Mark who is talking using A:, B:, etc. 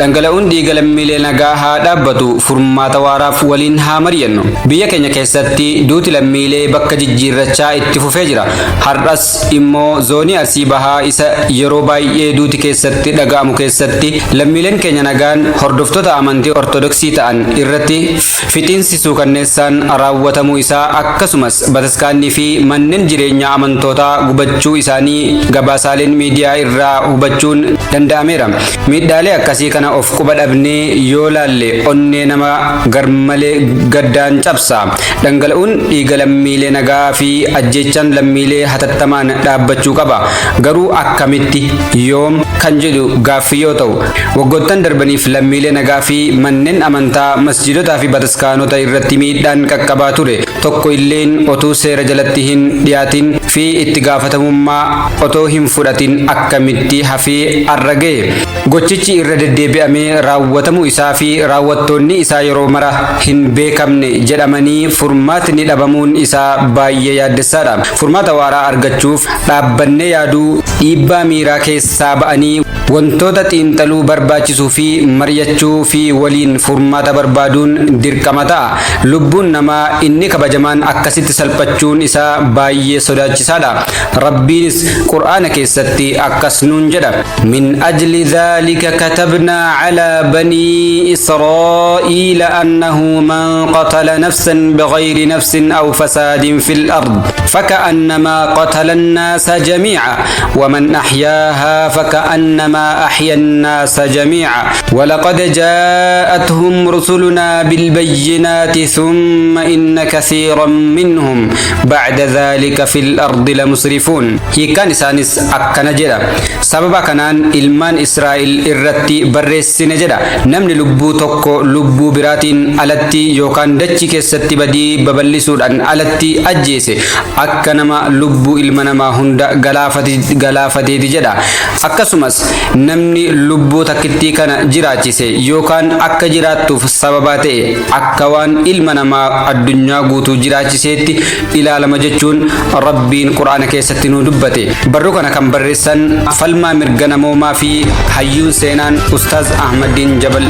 A: Dhangala'uun dhiiga lammiilee nagaa haa dhaabbatu, furmaata waaraaf waliin haa mari'annu. Biyya keenya keessatti duuti lammiilee bakka jijjiirrachaa itti fufee jira. Har'as immoo zoonii Arsii Bahaa isa yeroo baay'ee duuti keessatti dhaga'amu keessatti lammiileen keenya nagaan hordoftoota amantii Ortodoksii ta'an irratti fixiinsi suukanneessaan raawwatamuu isaa, akkasumas bataskaannii fi manneen jireenyaa amantootaa gubachuu isaanii gabaasaaleen miidiyaa irraa hubachuun danda'ameera. Miidhaalee akkasii kana of quba dhabnee yoo laalle onnee nama garmalee gaddaan cabsa. Dhangala'uun dhiiga lammiilee nagaa fi ajjeechaan lammiilee hatattamaan dhaabbachuu qaba. Garuu akkamitti, yoom kan jedhu gaaffii yoo ta'u, waggoottan darbaniif lammiilee nagaa fi manneen amantaa, masjiidotaa fi bataskaanota irratti miidhaan qaqqabaa ture tokko illeen otuu seera jalatti hin dhiyaatin fi itti gaafatamummaa otoo hin fudhatin akkamitti hafee har'a gahe? Gochichi irra deddeebi'amee raawwatamuu isaa fi raawwattoonni isaa yeroo mara hin beekamne jedhamanii furmaatni dhabamuun isaa baay'ee yaaddessaadha. Furmaata waaraa argachuuf dhaabbannee yaaduu, dhiibbaa miiraa keessaa ba'anii wantoota xiinxaluu barbaachisuu fi mari'achuu fi waliin furmaata barbaaduun dirqama ta'a. Lubbuun namaa inni kabajamaan akkasitti salphachuun isaa baay'ee sodaachisaadha. Rabbiinis Qur'aana keessatti akkas nuun jedha: من أجل ذلك كتبنا على بني إسرائيل أنه من قتل نفسا بغير نفس أو فساد في الأرض فكأنما قتل الناس جميعا، ومن أحياها فكأنما أحيا الناس جميعا، ولقد جاءتهم رسلنا بالبينات ثم إن كثيرا منهم بعد ذلك في الأرض لمسرفون. Hiikkaan isaanis akkana jedha: Sababa kanaan ilmaan Israa'el irratti barreessine jedha: Namni lubbuu tokko lubbuu biraatiin alatti yookaan dachii keessatti badii babal'isuudhaan alatti ajjeese akka nama lubbuu ilma namaa hunda galaafateeti jedha. Akkasumas namni lubbuu takkittii kana jiraachise yookaan akka jiraattuuf sababaa ta'e akka waan ilma namaa addunyaa guutuu jiraachiseetti ilaalama jechuun Rabbiin Quraana keessatti nu dubbate. Barruu kana kan barreessan falmaa mirga namoomaa fi hayyuun seenaan Ustaaz Ahmadiin Jabal.